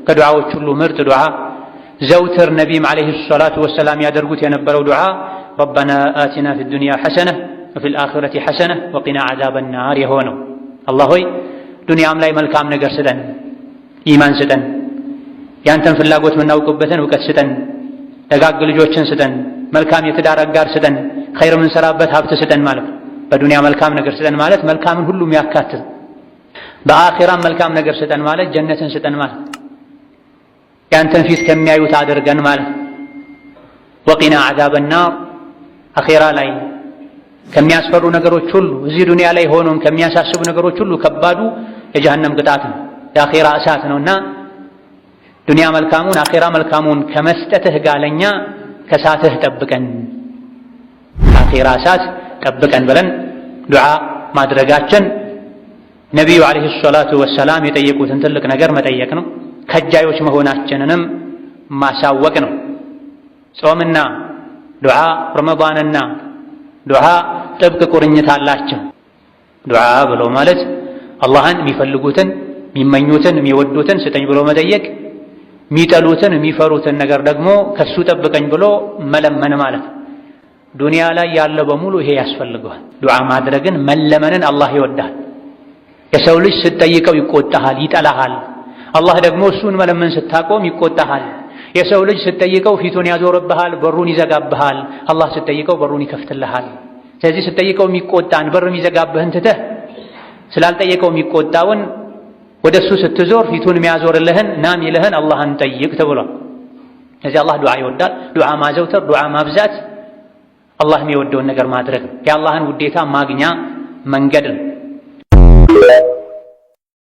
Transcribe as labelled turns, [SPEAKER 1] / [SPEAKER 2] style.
[SPEAKER 1] ከዱዓዎች ሁሉ ምርጥ ዱዓ ዘውትር ነቢም عليه الصلاة والسلام ያደርጉት የነበረው ዱዓ ربنا آتنا في الدنيا حسنة وفي الآخرة حسنة وقنا عذاب النار የሆነው አላህ ሆይ ዱንያም ላይ መልካም ነገር ስጠን፣ ኢማን ስጠን፣ ያንተን ፍላጎት የምናውቅበትን እውቀት ስጠን፣ ደጋግ ልጆችን ስጠን፣ መልካም የትዳር አጋር ስጠን፣ ኸይር የምንሰራበት ሀብት ስጠን ማለት ነው። በዱንያ መልካም ነገር ስጠን ማለት መልካምን ሁሉ የሚያካትት፣ በአኺራም መልካም ነገር ስጠን ማለት ጀነትን ስጠን ማለት ያንተን ፊት ከሚያዩት አድርገን ማለት፣ وقنا عذاب النار አኺራ ላይ ከሚያስፈሩ ነገሮች ሁሉ እዚህ ዱንያ ላይ ሆኖም ከሚያሳስቡ ነገሮች ሁሉ ከባዱ የጀሃነም ቅጣት ነው፣ የአኺራ እሳት ነውና ዱንያ መልካሙን አኺራ መልካሙን ከመስጠትህ ጋር ለኛ ከእሳትህ ጠብቀን፣ ከአኺራ እሳት ጠብቀን ብለን ዱዓ ማድረጋችን ነቢዩ عليه الصلاة والسلام የጠየቁትን ትልቅ ነገር መጠየቅ ነው። ከጃዮች መሆናችንንም ማሳወቅ ነው። ጾምና ዱዓ፣ ረመዳንና ዱዓ ጥብቅ ቁርኝት አላቸው። ዱዓ ብሎ ማለት አላህን የሚፈልጉትን የሚመኙትን የሚወዱትን ስጠኝ ብሎ መጠየቅ፣ የሚጠሉትን የሚፈሩትን ነገር ደግሞ ከሱ ጠብቀኝ ብሎ መለመን ማለት ነው። ዱንያ ላይ ያለ በሙሉ ይሄ ያስፈልገዋል። ዱዓ ማድረግን መለመንን አላህ ይወዳል። የሰው ልጅ ስትጠይቀው ይቆጣሃል፣ ይጠላሃል። አላህ ደግሞ እሱን መለመን ስታቆም ይቆጣሃል። የሰው ልጅ ስትጠይቀው ፊቱን ያዞርብሃል፣ በሩን ይዘጋብሃል። አላህ ስትጠይቀው በሩን ይከፍትልሃል። ስለዚህ ስትጠይቀው የሚቆጣን በር የሚዘጋብህን ትተህ ስላልጠየቀው የሚቆጣውን ወደ እሱ ስትዞር ፊቱን የሚያዞርልህን ና የሚልህን አላህን ጠይቅ ተብሏል። ስለዚህ አላህ ዱዓ ይወዳል። ዱዓ ማዘውተር፣ ዱዓ ማብዛት አላህ የሚወደውን ነገር ማድረግ ነው። የአላህን ውዴታ ማግኛ መንገድ ነው።